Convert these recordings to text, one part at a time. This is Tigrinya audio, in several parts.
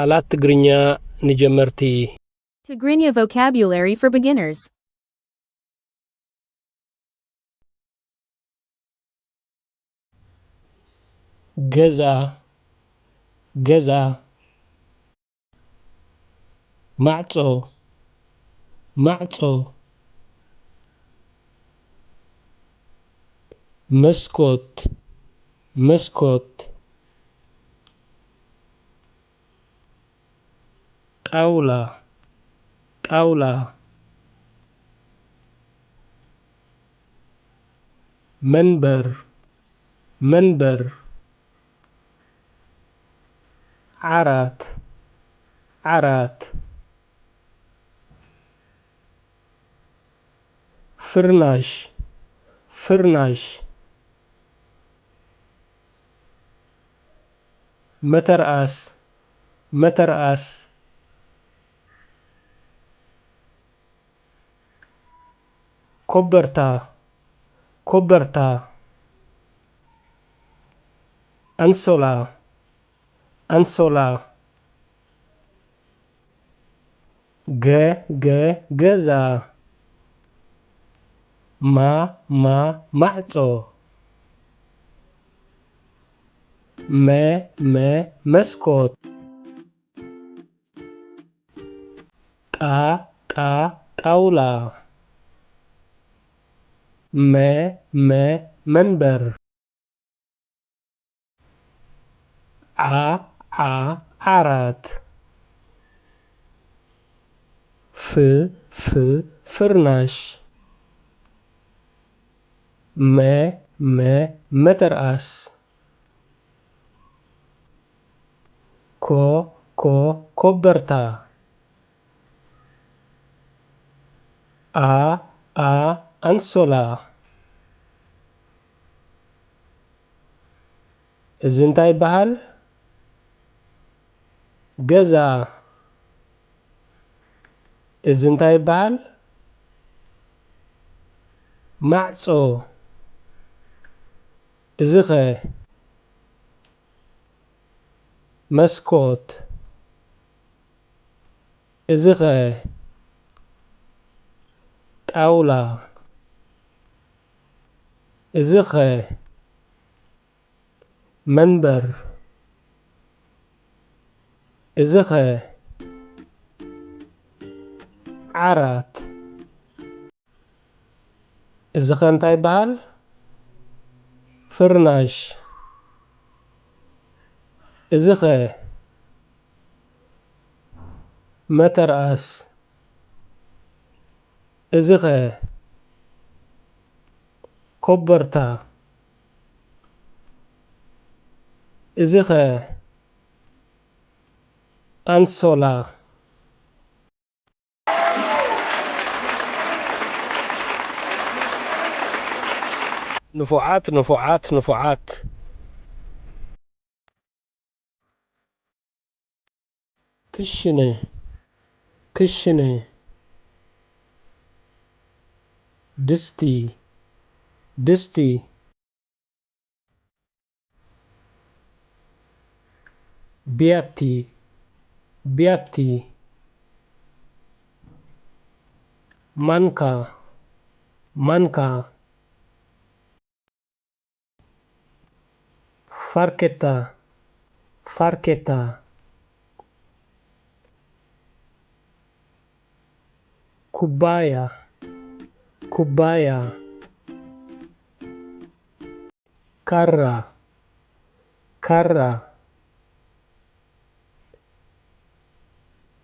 ቃላት ትግርኛ ንጀመርቲ። Tigrinya vocabulary for beginners. ገዛ፣ ገዛ። ማዕጾ፣ ማዕጾ። መስኮት፣ መስኮት። ጣውላ፣ ጣውላ። መንበር፣ መንበር። ዓራት፣ ዓራት። ፍርናሽ፣ ፍርናሽ። መተርኣስ፣ መተርኣስ። ኮበርታ፣ ኮበርታ። ኣንሶላ፣ ኣንሶላ። ገ፣ ገ፣ ገዛ። ማ፣ ማ፣ ማዕጾ። መ፣ መ፣ መስኮት። ጣ፣ ጣ፣ ጣውላ። መ፣ መ፣ መንበር። ዓ፣ ዓ፣ ዓራት። ፍ፣ ፍ፣ ፍርናሽ። መ፣ መ፣ መተርኣስ። ኮ፣ ኮ፣ ኮበርታ። ኣ፣ ኣ፣ ኣንሶላ። እዚ እንታይ ይበሃል? ገዛ። እዚ እንታይ ይበሃል? ማዕጾ። እዚኸ? መስኮት። እዚኸ? ጣውላ። እዚኸ? መንበር። እዚኸ? ዓራት። እዚኸ እንታይ ይበሃል? ፍርናሽ። እዚኸ? መተርኣስ። እዚኸ? ኮበርታ። እዚኸ? ኣንሶላ። ንፉዓት፣ ንፉዓት፣ ንፉዓት። ክሽነ፣ ክሽነ። ድስቲ፣ ድስቲ። ቢያቲ፣ ቢያቲ። ማንካ፣ ማንካ። ፋርኬታ፣ ፋርኬታ። ኩባያ፣ ኩባያ። ካራ፣ ካራ።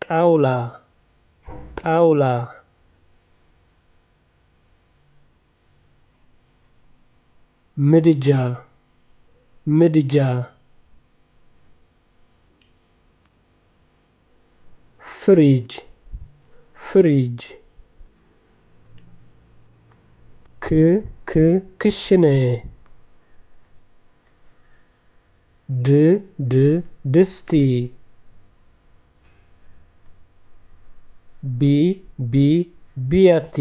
ጣውላ፣ ጣውላ። ምድጃ፣ ምድጃ። ፍሪጅ፣ ፍሪጅ። ክ፣ ክ፣ ክሽነ። ድ፣ ድ፣ ድስቲ። ቢ፣ ቢ፣ ቢያቲ።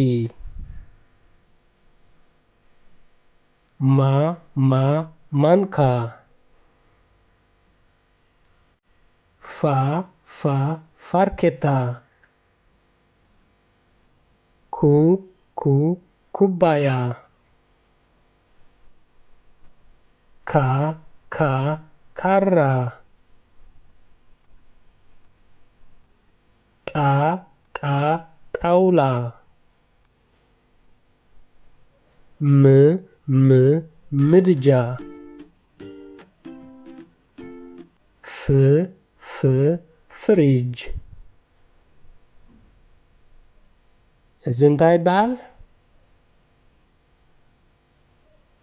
ማ፣ ማ፣ ማንካ። ፋ፣ ፋ ፋርኬታ። ኩ ኩ ኩባያ። ካ ካ ካራ። ጣ ጣ ጣውላ። ም ም ምድጃ። ፍ ፍ ፍሪጅ። እዚ እንታይ ይበሃል?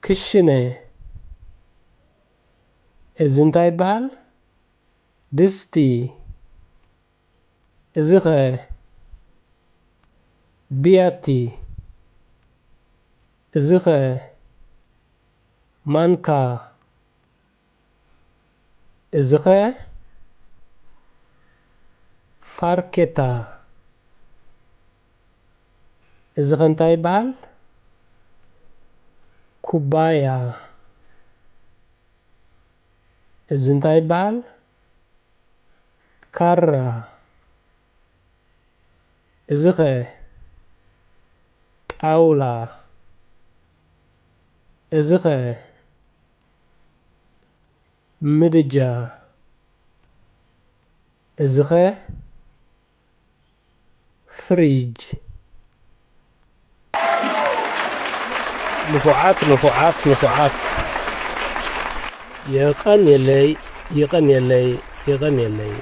ክሽነ። እዚ እንታይ ይበሃል? ድስቲ። እዚኸ? ብያቲ። እዚኸ? ማንካ። እዚኸ? ፋርኬታ። እዚኸ እንታይ ይበሃል? ኩባያ። እዚ እንታይ ይበሃል? ካራ። እዚኸ? ጣውላ። እዚኸ? ምድጃ። እዚኸ? ፍሪጅ። ንፉዓት ንፉዓት ንፉዓት። የቐንየለይ የቐንየለይ የቐንየለይ።